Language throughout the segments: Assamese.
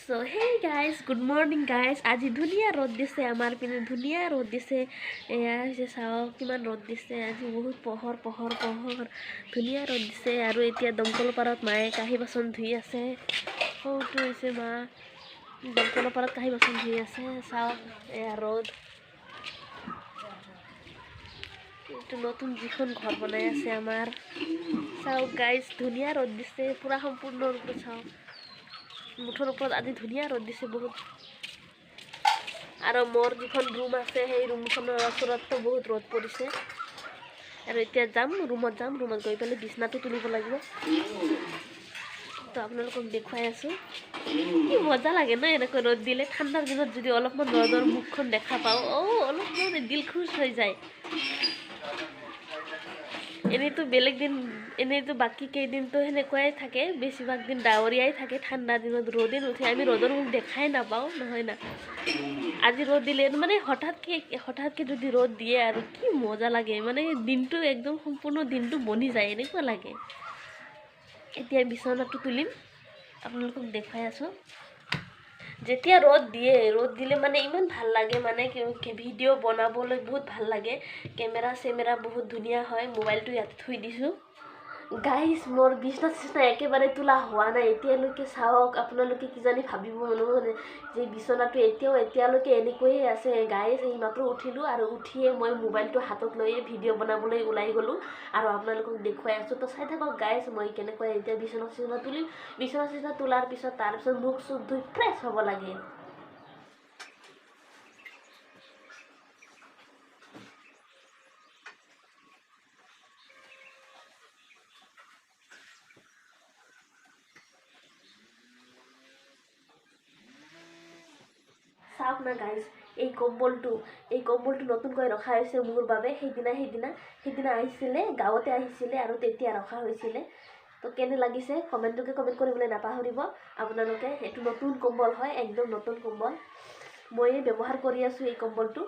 So hey guys, good morning guys. আজি ধুনীয়া ৰ'দ দিছে, আমাৰ পিনে ধুনীয়া ৰ'দ দিছে। এয়া হৈছে, চাওক কিমান ৰ'দ দিছে আজি, বহুত পোহৰ পোহৰ পোহৰ, ধুনীয়া ৰ'দ দিছে। আৰু এতিয়া দমকলৰ পাৰত মায়ে কাঁহী বাচন ধুই আছে। সৌটো হৈছে মা, দমকলৰ পাৰত কাঁহী বাচন ধুই আছে। চাওক এয়া ৰ'দ। এইটো নতুন যিখন ঘৰ বনাই আছে আমাৰ। চাওক গাইজ, ধুনীয়া ৰ'দ দিছে পূৰা সম্পূৰ্ণৰূপে। চাওক, মুঠৰ ওপৰত আজি ধুনীয়া ৰ'দ দিছে বহুত। আৰু মোৰ যিখন ৰুম আছে, সেই ৰুমখনৰ ওচৰততো বহুত ৰ'দ পৰিছে। আৰু এতিয়া যাম, ৰুমত যাম, ৰুমত গৈ পেলাই বিচনাটো তুলিব লাগিব। তো আপোনালোকক দেখুৱাই আছোঁ। কি মজা লাগে ন এনেকৈ ৰ'দ দিলে। ঠাণ্ডাৰ দিনত যদি অলপমান ৰ'দৰ মুখখন দেখা পাওঁ, অ' অলপমান দিল খুচ হৈ যায়। এনেইতো বেলেগ দিন, এনেইতো বাকী কেইদিনতো সেনেকুৱাই থাকে, বেছিভাগ দিন ডাৱৰীয়াই থাকে। ঠাণ্ডা দিনত ৰ'দেই নুঠে, আমি ৰ'দৰ মুখ দেখাই নাপাওঁ, নহয় না? আজি ৰ'দ দিলে মানে হঠাৎকৈ যদি ৰ'দ দিয়ে আৰু কি মজা লাগে, মানে দিনটো একদম সম্পূৰ্ণ দিনটো বনি যায় এনেকুৱা লাগে। এতিয়া বিচনাটো তুলিম, আপোনালোকক দেখুৱাই আছোঁ। যেতিয়া ৰ'দ দিয়ে, ৰ'দ দিলে মানে ইমান ভাল লাগে, মানে ভিডিঅ' বনাবলৈ বহুত ভাল লাগে। কেমেৰা চেমেৰা বহুত ধুনীয়া হয়। মোবাইলটো ইয়াতে থৈ দিছোঁ। গাইজ, মোৰ বিচনা চিচনা একেবাৰে তোলা হোৱা নাই এতিয়ালৈকে। চাওক, আপোনালোকে কিজানি ভাবিব নহয় যে বিচনাটো এতিয়ালৈকে এনেকৈয়ে আছে। গাইজ, এই মাত্ৰ উঠিলোঁ আৰু উঠিয়ে মই মোবাইলটো হাতত লৈয়ে ভিডিঅ' বনাবলৈ ওলাই গ'লোঁ আৰু আপোনালোকক দেখুৱাই আছোঁ। তো চাই থাকক গাইজ, মই কেনেকৈ এতিয়া বিচনা চিচনা তুলিম। বিচনা চিচনা তোলাৰ পিছত তাৰপিছত মুখ চুখ ধুই ফ্ৰেছ হ'ব লাগে। চাওক না গাইজ, এই কম্বলটো নতুনকৈ ৰখা হৈছে মোৰ বাবে। সেইদিনা আহিছিলে, গাঁৱতে আহিছিলে আৰু তেতিয়া ৰখা হৈছিলে। তো কেনে লাগিছে কমেণ্টটোকে কমেণ্ট কৰিবলৈ নাপাহৰিব আপোনালোকে। এইটো নতুন কম্বল হয়, একদম নতুন কম্বল, ময়ে ব্যৱহাৰ কৰি আছোঁ এই কম্বলটো।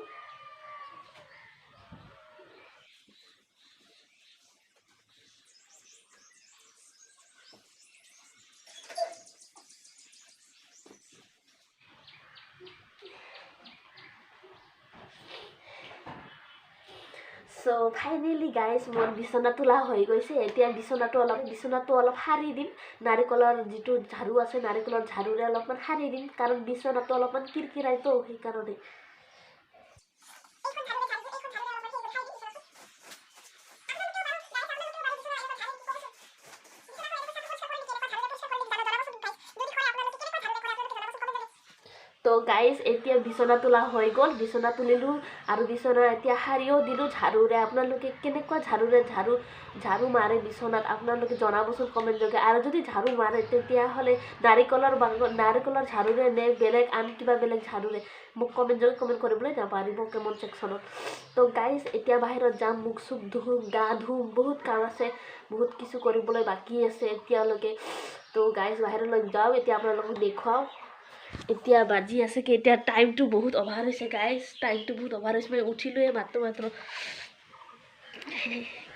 চ' ফাইনেলি গাইজ, মোৰ বিচনা তোলা হৈ গৈছে। এতিয়া বিচনাটো অলপ সাৰি দিম। নাৰিকলৰ যিটো ঝাৰু আছে, নাৰিকলৰ ঝাৰুৰে অলপমান সাৰি দিম, কাৰণ বিচনাটো অলপমান কিৰকিৰাইতো, সেইকাৰণে। তো গাইজ, এতিয়া বিচনা তোলা হৈ গ'ল। বিচনা তুলিলোঁ আৰু বিচনা এতিয়া সাৰিও দিলোঁ ঝাৰুৰে। আপোনালোকে কেনেকুৱা ঝাৰুৰে ঝাৰু মাৰে বিচনাত, আপোনালোকে জনাবচোন কমেণ্ট যোগে। আৰু যদি ঝাৰু মাৰে, তেতিয়াহ'লে নাৰিকলৰ ঝাৰুৰে নে বেলেগ আন কিবা বেলেগ ঝাৰুৰে, মোক কমেণ্ট যোগে কমেণ্ট কৰিবলৈ নাপাহৰিব কমেণ্ট ছেকশ্যনত। তো গাইজ, এতিয়া বাহিৰত যাম, মুখ চুখ ধুম, গা ধুম, বহুত কাম আছে, বহুত কিছু কৰিবলৈ বাকী আছে এতিয়ালৈকে। তো গাইজ, বাহিৰলৈ যাওঁ, এতিয়া আপোনালোকক দেখুৱাওঁ। এতিয়া বাজি আছে কি? এতিয়া টাইমটো বহুত অভাৰ হৈছে গাইজ, টাইমটো বহুত অভাৰ হৈছে। মই উঠিলোৱে মাত্ৰ মাত্ৰ।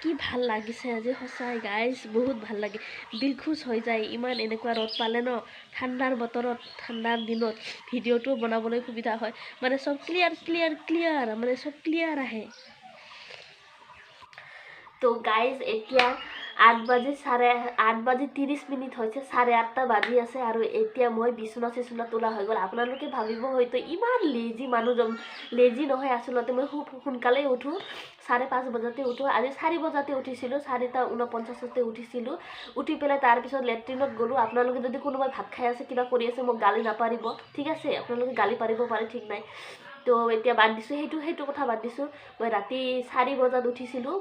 কি ভাল লাগিছে আজি সঁচাই গাইজ, বহুত ভাল লাগে, দিল খুচ হৈ যায় ইমান এনেকুৱা ৰ'দ পালে ন। ঠাণ্ডাৰ বতৰত, ঠাণ্ডাৰ দিনত ভিডিঅ'টো বনাবলৈ সুবিধা হয়, মানে চব ক্লিয়াৰ ক্লিয়াৰ ক্লিয়াৰ, মানে চব ক্লিয়াৰ আহে। তো গাইজ, এতিয়া 8 বাজি 8:30 মিনিট হৈছে, 8:30 বাজি আছে আৰু এতিয়া মই বিচনা চিচনা তোলা হৈ গ'ল। আপোনালোকে ভাবিব হয়তো ইমান লেজি মানুহজন। লেজি নহয়, আচলতে মই খুব সোনকালেই উঠোঁ, 5:30 বজাতে উঠোঁ। আজি 4 বজাতে উঠিছিলোঁ, 4:49তে উঠিছিলোঁ। উঠি পেলাই তাৰপিছত লেট্ৰিনত গ'লোঁ। আপোনালোকে যদি কোনোবাই ভাত খাই আছে, কিবা কৰি আছে, মোক গালি নাপাৰিব, ঠিক আছে? আপোনালোকে গালি পাৰিব পাৰে, ঠিক নাই। তো এতিয়া বাদ দিছোঁ সেইটো কথা, বাদ দিছোঁ। মই ৰাতি 4 বজাত উঠিছিলোঁ,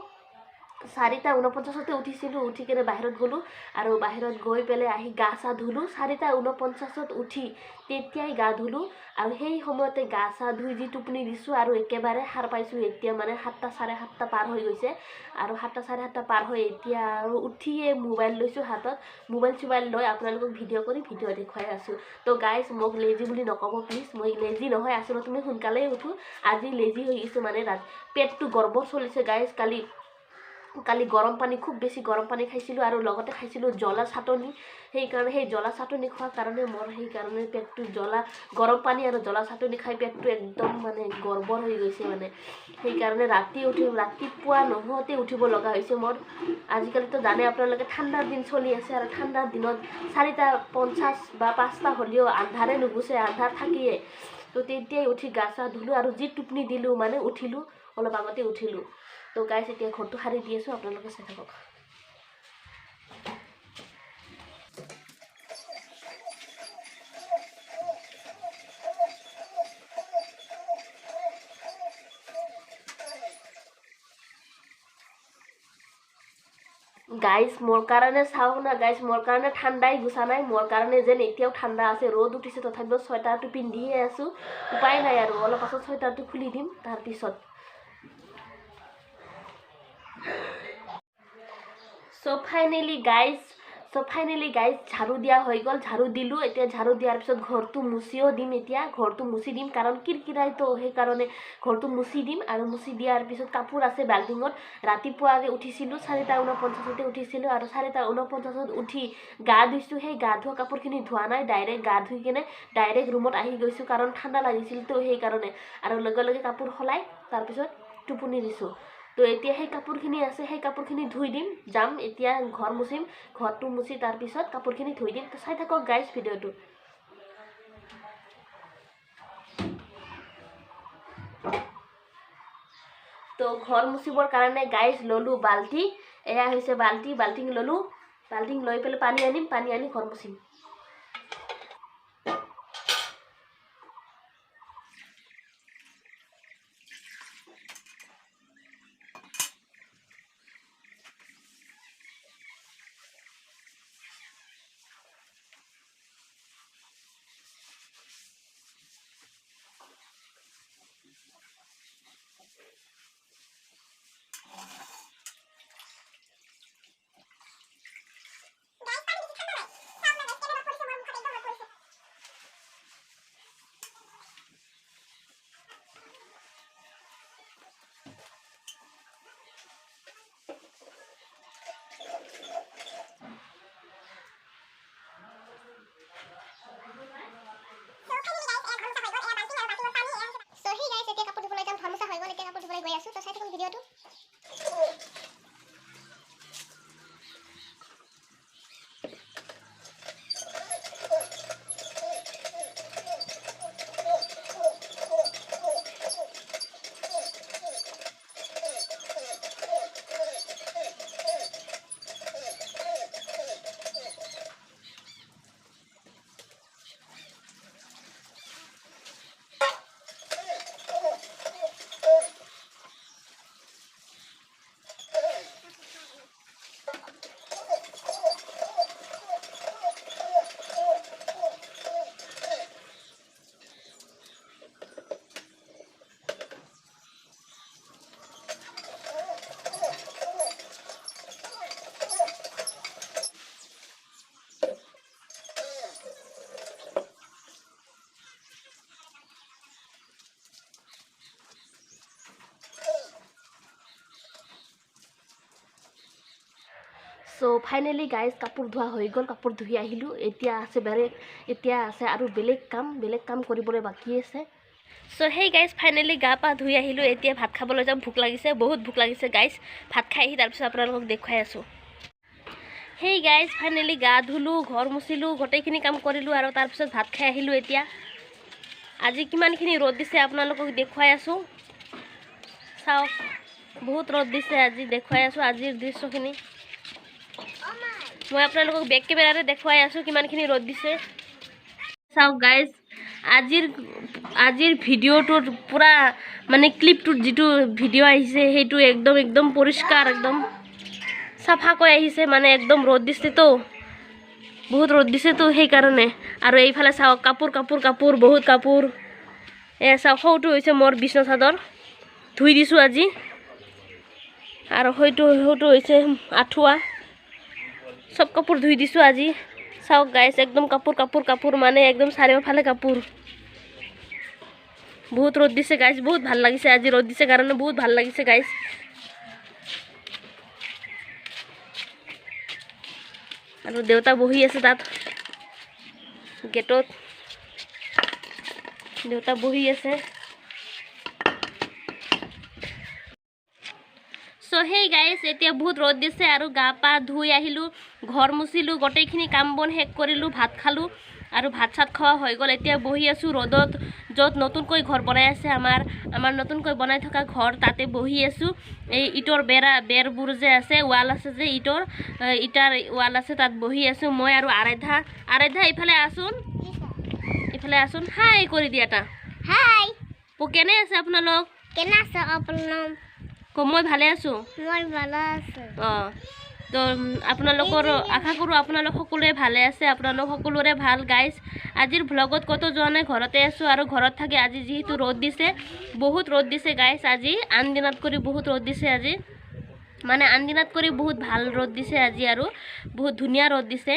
4:49তে উঠিছিলোঁ। উঠি কেনে বাহিৰত গ'লোঁ আৰু বাহিৰত গৈ পেলাই আহি গা চা ধুলোঁ। 4:49ত উঠি তেতিয়াই গা ধুলোঁ আৰু সেই সময়তে গা চা ধুই যি টোপনি দিছোঁ আৰু একেবাৰে সাৰ পাইছোঁ এতিয়া মানে 7টা 7:30 পাৰ হৈ গৈছে। আৰু 7টা 7:30 পাৰ হৈ এতিয়া আৰু উঠিয়ে মোবাইল লৈছোঁ হাতত। মোবাইল চোবাইল লৈ আপোনালোকক ভিডিঅ' কৰি ভিডিঅ' দেখুৱাই আছোঁ। তো গাইজ, মোক লেজি বুলি নক'ব প্লিজ। মই লেজি নহয়, আচলতে মই সোনকালেই উঠোঁ। আজি লেজি হৈ গৈছোঁ, মানে ৰাত পেটটো গৰ্বৰ চলিছে গাইজ। কালি কালি গৰম পানী, খুব বেছি গৰম পানী খাইছিলোঁ আৰু লগতে খাইছিলোঁ জ্বলা চাটনি। সেইকাৰণে সেই জ্বলা চাটনি খোৱাৰ কাৰণে মোৰ সেইকাৰণে পেটটো জ্বলা, গৰম পানী আৰু জ্বলা চাটনি খাই পেটটো একদম মানে গৰ্বৰ হৈ গৈছে মানে। সেইকাৰণে ৰাতি উঠি, ৰাতিপুৱা নহওঁতে উঠিব লগা হৈছে মোৰ। আজিকালিতো জানে আপোনালোকে ঠাণ্ডাৰ দিন চলি আছে আৰু ঠাণ্ডাৰ দিনত 4:50 বা 5টা হ'লেও আন্ধাৰে নুগুচে, আন্ধাৰ থাকিয়ে। তো তেতিয়াই উঠি গা চা ধুলোঁ আৰু যি টোপনি দিলোঁ মানে উঠিলোঁ, অলপ আগতে উঠিলোঁ। তো গাইছ এতিয়া ঘৰটো সাৰি দি আছোঁ, আপোনালোকে চাই থাকক। গাইজ মোৰ কাৰণে চাওক না গাইজ, মোৰ কাৰণে ঠাণ্ডাই গুচা নাই, মোৰ কাৰণে যেন এতিয়াও ঠাণ্ডা আছে। ৰ'দ উঠিছে তথাপিও চুৱেটাৰটো পিন্ধিয়ে আছোঁ, উপায় নাই আৰু। অলপ পাছত চুৱেটাৰটো খুলি দিম তাৰপিছত। চ' ফাইনেলি গাইজ ঝাৰু দিয়া হৈ গ'ল, ঝাৰু দিলোঁ। এতিয়া ঝাৰু দিয়াৰ পিছত ঘৰটো মুচিও দিম, এতিয়া ঘৰটো মুচি দিম কাৰণ কিৰকিৰাইতো, সেইকাৰণে ঘৰটো মুচি দিম। আৰু মুচি দিয়াৰ পিছত কাপোৰ আছে বাল্টিঙত। ৰাতিপুৱাতে উঠিছিলোঁ 4:49 উঠিছিলোঁ আৰু 4:49 উঠি গা ধুইছোঁ। সেই গা ধোৱা কাপোৰখিনি ধোৱা নাই, ডাইৰেক্ট গা ধুই কিনে ডাইৰেক্ট ৰুমত আহি গৈছোঁ কাৰণ ঠাণ্ডা লাগিছিলতো সেইকাৰণে। আৰু লগে লগে কাপোৰ সলাই তাৰপিছত টোপনি দিছোঁ। তো এতিয়া সেই কাপোৰখিনি আছে, সেই কাপোৰখিনি ধুই দিম, যাম এতিয়া ঘৰ মুচিম, ঘৰটো মুচি তাৰপিছত কাপোৰখিনি ধুই দিম। তো চাই থাকক গাইজ ভিডিঅ'টো। তো ঘৰ মুচিবৰ কাৰণে গাইজ ল'লোঁ বাল্টি, এয়া হৈছে বাল্টি, বাল্টিং ল'লোঁ, বাল্টিং লৈ পেলাই পানী আনিম, পানী আনি ঘৰ মুচিম। চ' ফাইনেলি গাইজ কাপোৰ ধোৱা হৈ গ'ল, কাপোৰ ধুই আহিলোঁ। এতিয়া আছে বেলেগ, এতিয়া আছে আৰু বেলেগ কাম, বেলেগ কাম কৰিবলৈ বাকী আছে। চ' সেই গাইজ ফাইনেলি গা পা ধুই আহিলোঁ, এতিয়া ভাত খাবলৈ যাম। ভোক লাগিছে, বহুত ভোক লাগিছে গাইজ। ভাত খাই আহি তাৰপিছত আপোনালোকক দেখুৱাই আছোঁ। সেই গাইজ ফাইনেলি গা ধুলোঁ, ঘৰ মুচিলোঁ, গোটেইখিনি কাম কৰিলোঁ আৰু তাৰপিছত ভাত খাই আহিলোঁ। এতিয়া আজি কিমানখিনি ৰ'দ দিছে আপোনালোকক দেখুৱাই আছোঁ, চাওক বহুত ৰ'দ দিছে আজি, দেখুৱাই আছোঁ আজিৰ দৃশ্যখিনি। মই আপোনালোকক বেক কেমেৰাৰে দেখুৱাই আছোঁ কিমানখিনি ৰ'দ দিছে। চাওক গাইজ আজিৰ ভিডিঅ'টোৰ পূৰা মানে ক্লিপটোত যিটো ভিডিঅ' আহিছে সেইটো একদম একদম পৰিষ্কাৰ, একদম চাফাকৈ আহিছে, মানে একদম ৰ'দ দিছেতো, বহুত ৰ'দ দিছেতো সেইকাৰণে। আৰু এইফালে চাওক কাপোৰ কাপোৰ কাপোৰ বহুত কাপোৰ। এয়া চাওক সৌটো হৈছে মোৰ বিছনা চাদৰ, ধুই দিছোঁ আজি। আৰু সৌটো হৈছে আঁঠুৱা, চব কাপোৰ ধুই দিছোঁ আজি। চাওক গাইজ একদম কাপোৰ কাপোৰ কাপোৰ, মানে একদম চাৰিওফালে কাপোৰ। বহুত ৰ'দ দিছে গাইজ, বহুত ভাল লাগিছে আজি ৰ'দ দিছে কাৰণে বহুত ভাল লাগিছে গাইজ। আৰু দেউতা বহি আছে তাত গেটত, দেউতা বহি আছে। চ' সেই গাইজ, এতিয়া বহুত ৰ'দ দিছে আৰু গা পা ধুই আহিলোঁ, ঘৰ মুচিলোঁ, গোটেইখিনি কাম বন শেষ কৰিলোঁ, ভাত খালোঁ আৰু ভাত চাত খোৱা হৈ গ'ল। এতিয়া বহি আছোঁ ৰ'দত, য'ত নতুনকৈ ঘৰ বনাই আছে, আমাৰ আমাৰ নতুনকৈ বনাই থকা ঘৰ, তাতে বহি আছোঁ। এই ইটৰ বেৰবোৰ যে আছে, ৱাল আছে যে ইটৰ, ইটাৰ ৱাল আছে, তাত বহি আছোঁ মই আৰু আৰাধ্যা। আৰাধ্যা ইফালে আছোন, ইফালে আছোন, হাই কৰি দিয়া এটা। হাই। কেনে আছে আপোনালোক? কেনে আছে আপোনালোক? মই ভালে আছোঁ। মই ভালে আছোঁ। অঁ, তো আপোনালোকৰ আশা কৰোঁ আপোনালোক সকলোৱে ভালে আছে, আপোনালোক সকলোৰে ভাল। গাইজ, আজিৰ ভ্লগত ক'তো যোৱা নাই, ঘৰতে আছোঁ আৰু ঘৰত থাকি আজি যিহেতু ৰ'দ দিছে, বহুত ৰ'দ দিছে গাইজ আজি, আন দিনত কৰি বহুত ৰ'দ দিছে আজি, মানে আন দিনত কৰি বহুত ভাল ৰ'দ দিছে আজি আৰু বহুত ধুনীয়া ৰ'দ দিছে।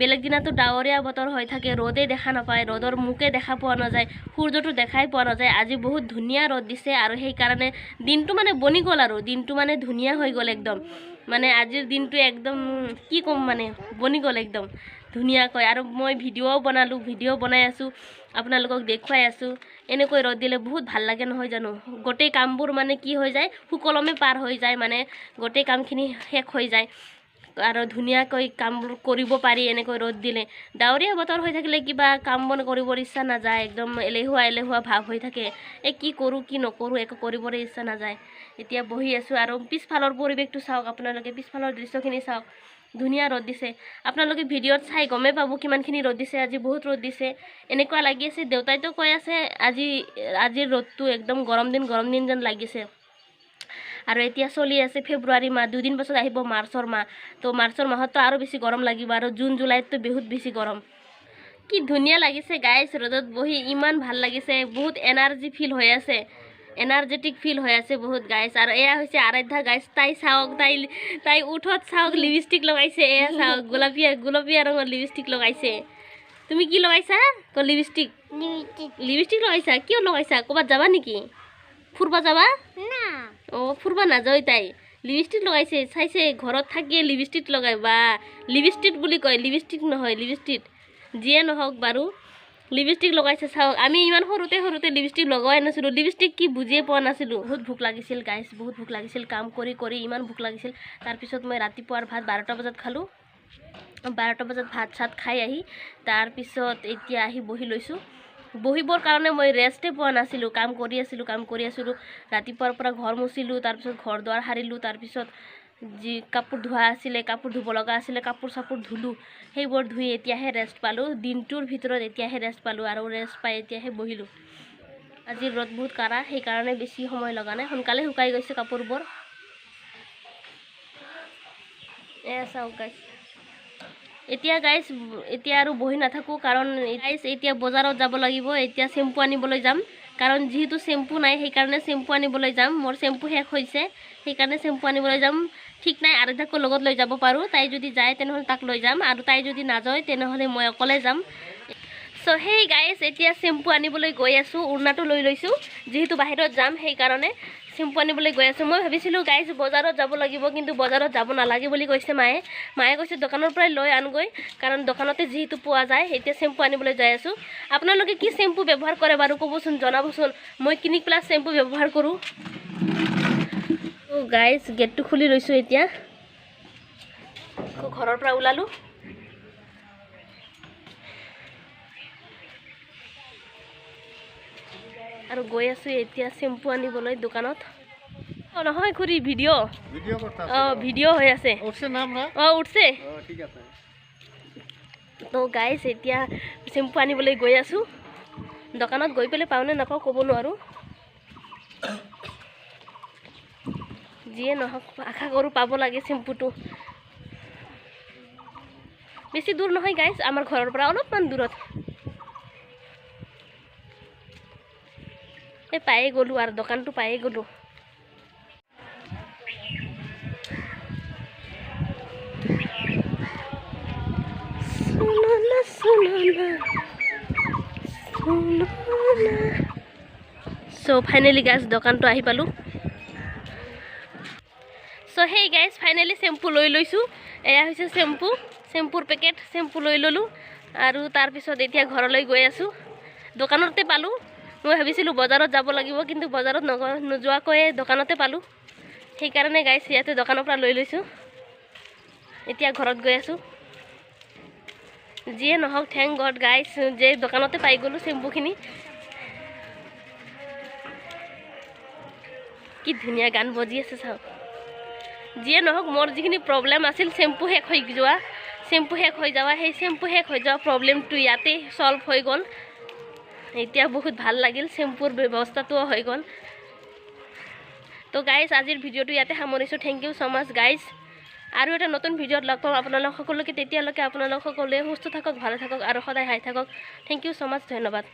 বেলেগ দিনাতো ডাৱৰীয়া বতৰ হৈ থাকে, ৰ'দেই দেখা নাপায়, ৰ'দৰ মুখে দেখা পোৱা নাযায়, সূৰ্যটো দেখাই পোৱা নাযায়। আজি বহুত ধুনীয়া ৰ'দ দিছে আৰু সেইকাৰণে দিনটো মানে বনি গ'ল আৰু দিনটো মানে ধুনীয়া হৈ গ'ল একদম, মানে আজিৰ দিনটো একদম কি ক'ম মানে বনি গ'ল একদম ধুনীয়াকৈ। আৰু মই ভিডিঅ'ও বনালোঁ, ভিডিঅ' বনাই আছোঁ, আপোনালোকক দেখুৱাই আছোঁ। এনেকৈ ৰ'দ দিলে বহুত ভাল লাগে নহয় জানো? গোটেই কামবোৰ মানে কি হৈ যায়, সুকলমে পাৰ হৈ যায়, মানে গোটেই কামখিনি শেষ হৈ যায় আৰু ধুনীয়াকৈ কামবোৰ কৰিব পাৰি এনেকৈ ৰ'দ দিলে। ডাৱৰীয়া বতৰ হৈ থাকিলে কিবা কাম বন কৰিবৰ ইচ্ছা নাযায়, একদম এলেহুৱা এলেহুৱা ভাৱ হৈ থাকে, এই কি কৰোঁ কি নকৰোঁ একো কৰিবলৈ ইচ্ছা নাযায়। এতিয়া বহি আছোঁ আৰু পিছফালৰ পৰিৱেশটো চাওক আপোনালোকে, পিছফালৰ দৃশ্যখিনি চাওক, ধুনীয়া ৰ'দ দিছে। আপোনালোকে ভিডিঅ'ত চাই গমেই পাব কিমানখিনি ৰ'দ দিছে, আজি বহুত ৰ'দ দিছে। এনেকুৱা লাগি আছে, দেউতাইতো কৈ আছে আজি আজিৰ ৰ'দটো একদম গৰম দিন গৰম দিন যেন লাগিছে। আৰু এতিয়া চলি আছে ফেব্ৰুৱাৰী মাহ, দুদিন পাছত আহিব মাৰ্চৰ মাহ, তো মাৰ্চৰ মাহততো আৰু বেছি গৰম লাগিব আৰু জুন জুলাইততো বহুত বেছি গৰম। কি ধুনীয়া লাগিছে গাইজ ৰ'দত বহি, ইমান ভাল লাগিছে, বহুত এনাৰ্জি ফিল হৈ আছে, এনাৰ্জেটিক ফিল হৈ আছে বহুত গাইজ। আৰু এয়া হৈছে আৰাধ্যা গাইজ, তাই চাওক, তাই তাই ওঠত চাওক লিপষ্টিক লগাইছে, এয়া চাওক গোলপীয়া গোলপীয়া ৰঙৰ লিপষ্টিক লগাইছে। তুমি কি লগাইছা? লিপষ্টিক। লিপষ্টিক লগাইছা? কিয় লগাইছা? ক'ৰবাত যাবা নেকি? ফুৰবা যাবা? অঁ, ফুৰবা নাযায় তাই, লিপষ্টিক লগাইছে। চাইছে ঘৰত থাকিয়ে লিপষ্টিক লগাই, বা লিপষ্টিক বুলি কয়, লিপষ্টিক নহয় লিপষ্টিক, যিয়ে নহওক বাৰু লিপষ্টিক লগাইছে। চাওক, আমি ইমান সৰুতে সৰুতে লিপষ্টিক লগোৱাই নাছিলোঁ, লিপষ্টিক কি বুজিয়ে পোৱা নাছিলোঁ। বহুত ভোক লাগিছিল গাইজ, বহুত ভোক লাগিছিল, কাম কৰি কৰি ইমান ভোক লাগিছিল। তাৰপিছত মই ৰাতিপুৱাৰ ভাত 12টা বজাত খালোঁ, 12টা বজাত ভাত চাত খাই আহি তাৰপিছত এতিয়া আহি বহি লৈছোঁ। বহিবৰ কাৰণে মই ৰেষ্টে পোৱা নাছিলোঁ, কাম কৰি আছিলোঁ, কাম কৰি আছিলোঁ। ৰাতিপুৱাৰ পৰা ঘৰ মুচিলোঁ, তাৰপিছত ঘৰ দুৱাৰ সাৰিলোঁ, তাৰপিছত যি কাপোৰ ধোৱা আছিলে, কাপোৰ ধুব লগা আছিলে, কাপোৰ চাপোৰ ধুলোঁ, সেইবোৰ ধুই এতিয়াহে ৰেষ্ট পালোঁ। দিনটোৰ ভিতৰত এতিয়াহে ৰেষ্ট পালোঁ আৰু ৰেষ্ট পাই এতিয়াহে বহিলোঁ। আজি ৰ'দ বহুত কাৰা, সেইকাৰণে বেছি সময় লগা নাই, সোনকালে শুকাই গৈছে কাপোৰবোৰ। এয়া চাওক গাইজ, এতিয়া গাইজ এতিয়া আৰু বহি নাথাকোঁ, কাৰণ গাইজ এতিয়া বজাৰত যাব লাগিব। এতিয়া শ্বেম্পু আনিবলৈ যাম, কাৰণ যিহেতু শ্বেম্পু নাই সেইকাৰণে শ্বেম্পু আনিবলৈ যাম। মোৰ শ্বেম্পু শেষ হৈছে, সেইকাৰণে শ্বেম্পু আনিবলৈ যাম। ঠিক নাই, আৰাধ্যাকো লগত লৈ যাব পাৰোঁ, তাই যদি যায় তেনেহ'লে তাক লৈ যাম, আৰু তাই যদি নাযায় তেনেহ'লে মই অকলে যাম। চ' সেই গাইজ এতিয়া শ্বেম্পু আনিবলৈ গৈ আছোঁ, উৰ্ণাটো লৈ লৈছোঁ, যিহেতু বাহিৰত যাম সেইকাৰণে শ্বেম্পু আনিবলৈ গৈ আছোঁ। মই ভাবিছিলোঁ গাইজ বজাৰত যাব লাগিব, কিন্তু বজাৰত যাব নালাগে বুলি কৈছে মায়ে। মায়ে কৈছে দোকানৰ পৰাই লৈ আনগৈ, কাৰণ দোকানতে যিহেতু পোৱা যায়। এতিয়া শ্বেম্পু আনিবলৈ যাই আছোঁ। আপোনালোকে কি শ্বেম্পু ব্যৱহাৰ কৰে বাৰু ক'বচোন, জনাবচোন। মই ক্লিনিক প্লাছ শ্বেম্পু ব্যৱহাৰ কৰোঁ। গাইজ গেটটো খুলি লৈছোঁ, এতিয়া ঘৰৰ পৰা ওলালোঁ। আৰু গৈ আছোঁ এতিয়া শ্বেম্পু আনিবলৈ দোকানত। অঁ নহয় খুৰী, ভিডিঅ', অঁ ভিডিঅ' হৈ আছে, অঁ উঠছে। তো গাইজ এতিয়া শ্বেম্পু আনিবলৈ গৈ আছোঁ। দোকানত গৈ পেলাই পাওঁ নে নাপাওঁ ক'ব নোৱাৰোঁ, যিয়ে নহওক আশা কৰোঁ পাব লাগে শ্বেম্পুটো। বেছি দূৰ নহয় গাইজ, আমাৰ ঘৰৰ পৰা অলপমান দূৰত। এই পায়ে গ'লোঁ আৰু দোকানটো পায়ে গ'লোঁ। চ' ফাইনেলি গাইজ দোকানটো আহি পালোঁ। চ' সেই গাইজ ফাইনেলি শ্বেম্পু লৈ লৈছোঁ। এয়া হৈছে শ্বেম্পু, শ্বেম্পুৰ পেকেট, শ্বেম্পু লৈ ল'লোঁ। আৰু তাৰপিছত এতিয়া ঘৰলৈ গৈ আছোঁ। দোকানতে পালোঁ, মই ভাবিছিলোঁ বজাৰত যাব লাগিব, কিন্তু বজাৰত নোযোৱাকৈয়ে দোকানতে পালোঁ। সেইকাৰণে গাইছ ইয়াতে দোকানৰ পৰা লৈ লৈছোঁ। এতিয়া ঘৰত গৈ আছোঁ। যিয়ে নহওক, thank god গাইছ যে দোকানতে পাই গ'লোঁ শ্বেম্পুখিনি। কি ধুনীয়া গান বজি আছে চাওক। যিয়ে নহওক, মোৰ যিখিনি প্ৰব্লেম আছিল শ্বেম্পু শেষ হৈ যোৱা, শ্বেম্পু শেষ হৈ যোৱা, সেই শ্বেম্পু শেষ হৈ যোৱা প্ৰব্লেমটো ইয়াতে ছল্ভ হৈ গ'ল। এতিয়া বহুত ভাল লাগিল, শ্বেম্পুৰ ব্যৱস্থাটোও হৈ গ'ল। তো গাইজ, আজিৰ ভিডিঅ'টো ইয়াতে সামৰিছোঁ। Thank you so much guys. আৰু এটা নতুন ভিডিঅ'ত লগ পাম আপোনালোক সকলোকে। তেতিয়ালৈকে আপোনালোক সকলোৱে সুস্থ থাকক, ভালে থাকক আৰু সদায় হাঁহি থাকক। Thank you so মাছ, ধন্যবাদ।